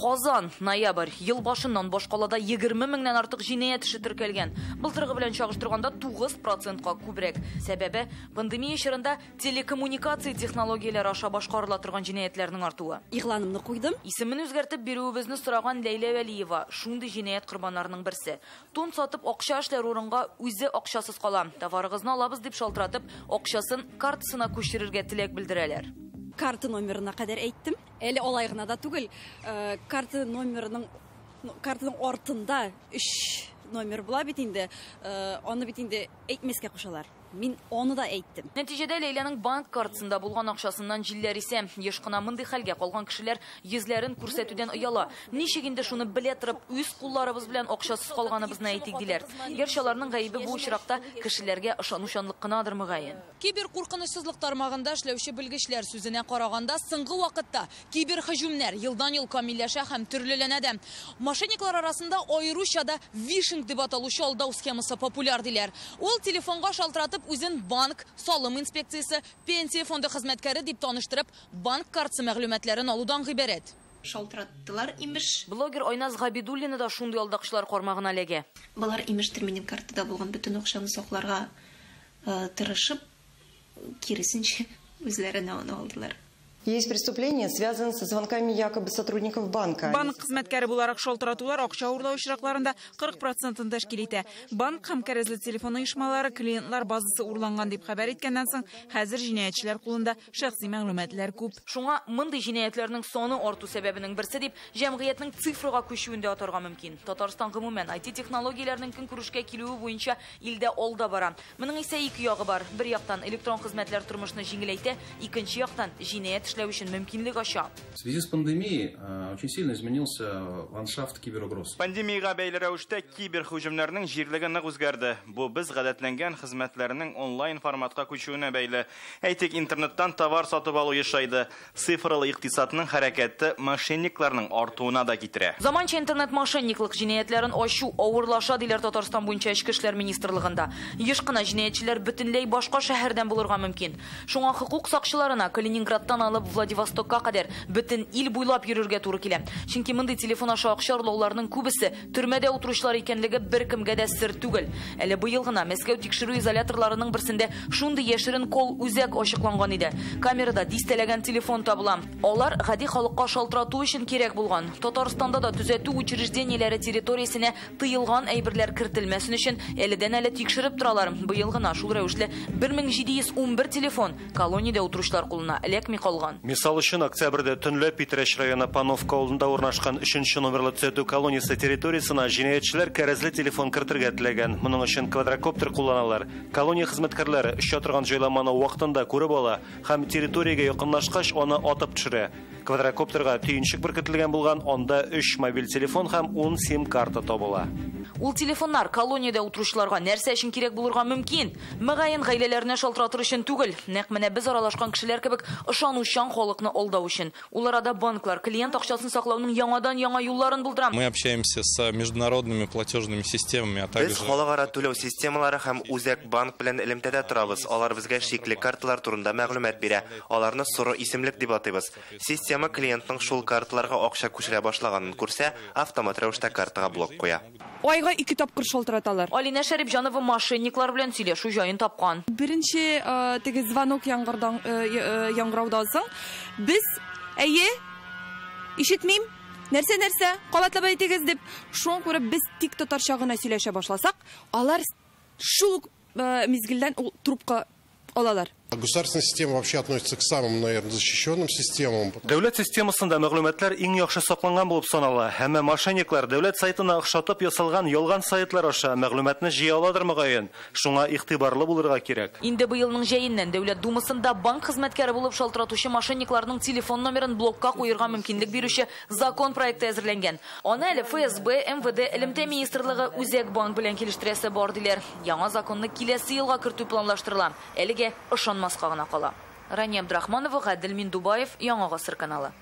Казан, ноябрь. Ел башыннан башкалада 20 меңнән артык җинаять эше теркәлгән. Былтыргы белән чагыштырганда 9%ка күбрәк. Сәбәбе пандемия чорында телекоммуникация технологияләре аша башкарыла торган җинаятьләрнең артуы. Игъланымны куйдым. Исемен үзгәртеп бирүебезне сораган Ләйлә Вәлиева шундый җинаять корбаннарының берсе. Тун сатып акча эшләр урынга үзе акчасыз кала. Товарыгызны алабыз дип шалтыратып, акчасын картасына күчерергә теләк белдерәләр. Карта номерына кадәр әйттем. Әле алай гына да түгел, карта номерының, картаның артында 3 номер була бит инде, аны бит инде әйтмәскә кушалар. Мин аны да әйттем. Нәтиҗәдә Ләйләнең банк картасында булган акчасыннан җилләр исә. Еш кына мондый хәлгә калган кешеләр йөзләрен күрсәтүдән ояла. Ничек инде шуны белә торып, үз кулларыбыз белән акчасыз калганыбызны әйтик диләр. Гәрчә аларның гаебе бу очракта кешеләргә ышанучанлык кынадыр мөгаен. Кибер куркынычсызлык тармагында эшләүче белгечләр сүзенә караганда, соңгы вакытта кибер һөҗүмнәр елдан-ел камилләшә һәм төрлеләнә дә. Мошенниклар арасында аеруча да вишинг дип аталучы алдау схемасы популяр диләр. Ул телефонга шалтыратып үзен банк, салым инспекциясе, пенсия фонды хезмәткәре дип таныштырып, банк картасы мәгълүматларын алудан гыйбарәт. Шалтыраттылар имеш. Блогер Айназ Габидуллина да шундый алдакчылар кармагына эләгә. Болар имештер минем картада булган бөтен акчаны сакларга тырышып, киресенчә үзләренә аны алдылар. Есть преступления, связанные со звонками якобы сотрудников банка. Банк хезмәткәре буларак шалтыратулар акча урлау очракларында 40% тәшкил итә. Банк һәм кәрәзле телефон оешмалары клиентлар базасы урланган дип хәбәр иткәннән соң, хәзер җинаятьчеләр кулында шәхси мәгълүматлар күп. Шуңа мондый җинаятьләрнең саны арту сәбәбенең берсе дип җәмгыятьнең цифрага күчүен дә атарга мөмкин. Татарстан гомумән IT технологияләрнең көнкүрешкә килүе буенча илдә алда бара. Моның исә ике ягы бар. Бер яктан электрон хезмәтләр тормышны җиңеләйтә, икенче яктан җинаять эшләү өчен мөмкинлек ача. В связи с пандемией очень сильно изменился ландшафт киберугроз. Пандемиягә бәйле рәвештә киберһөҗүмнәрнең җирлеге нык үзгәрде. Бу без гадәтләнгән хезмәтләрнең онлайн форматка күчүенә бәйле. Әйтик, интернеттан товар сатып алу ешайды. Цифрлы икътисадның хәрәкәте мошенникларның артуына да китерә. Заманча интернет мошенниклык җинаятьләрен ачу авырлаша диләр Татарстан буенча Эчке эшләр министрлыгында. Еш кына җинаятьчеләр бөтенләй башка шәһәрдән булырга мөмкин. Шуңа хокук сакчыларына Калининградтан алып Владивостокка кадәр бөтен ил буйлап йөрергә туры килә. Чөнки мондый телефон аша акча урлауларның күбесе төрмәдә утыручылар икәнлеге беркемгә дә сер түгел. Әле быел гына Мәскәү тикшерү изоляторларының берсендә шундый яшерен кол үзәк ачыкланган иде. Камерада дистәләгән телефон табыла. Алар гади халыкка шалтырату өчен кирәк булган. Татарстанда да төзәтү учреждениеләре территориясенә тыелган әйберләр кертелмәсен өчен әледән-әле тикшереп торалар. Быел гына шул рәвешле 1711 телефон колониядә утыручылар кулына эләкми калган. Мисал өчен, октябрьдә төнлә Питрәч районы Пановка авылында урнашкан 3 номерлы төзәтү колониясе территориясенә җинаятьчеләр кәрәзле телефон кертергә теләгән. Моның өчен квадрокоптер кулланалар. Колония хезмәткәрләре оча торган җайламаны вакытында күреп ала һәм территориягә якынлашкач аны атып төшерә. Квадрокоптерга төенчек беркетелгән булган, анда 3 мобиль телефон һәм 10 сим-карта табыла. Ул телефоннар колониядә утыручыларга нәрсә өчен кирәк булырга мөмкин? Мөгаен гаиләләренә шалтыратыр өчен түгел. Нәкъ менә без аралашкан кешеләр кебек ышанучан халыкны алдау өчен. Ул арада банклар клиент акчасын саклауның яңадан-яңа юлларын булдыра. Мы общаемся с международными платежными системами, а также Без халыкара түләү системалары һәм үзәк банк белән элемтәдә торабыз. Алар безгә шикле карталар турында мәгълүмат бирә. Аларны соры исемлек дип атыйбыз. Система клиентның шул карталарга акча күчерә башлаганын күрсә, автомат рәвештә картага блок куя. Айга 2 тапкыр шалтыраталар. Алинә Шәрипҗанова мошенниклар белән сөйләшү җаен тапкан. Беренче теге звонок яңгыраудан соң без әйе, ишетмим, нәрсә-нәрсә, кабатлап әйтегез дип, шуңа күрә без тик татарча гына сөйләшә башласак, алар шул ук мизгелдән ул трубка алалар. Государственная система вообще относится к самым, наверное, защищенным системам. Дәүләт системасында мәгълүматлар иң яхшы сакланган булып санала. Әмма мошенниклар дәүләт сайтына охшатып ясалган ялган сайтлар аша мәгълүматны җыя аладыр мөгаен. Шуңа игътибарлы булырга кирәк. Инде быелның җәеннән Дәүләт Думасында банк хезмәткәре булып шалтыратучы мошенникларның телефон номерын блокка куерга мөмкинлек бирүче закон проекты әзерләнгән. Аны әле ФСБ, МВД, Элемтә министрлыгы, Үзәк банк белән килештерәсе бар диләр. Яңа законны киләсе елга кертү планлаштырыла. Әлегә ышанмаска гына кала. Рания Абдрахманова, Гадел Миндубаев, Яңа Гасыр каналы.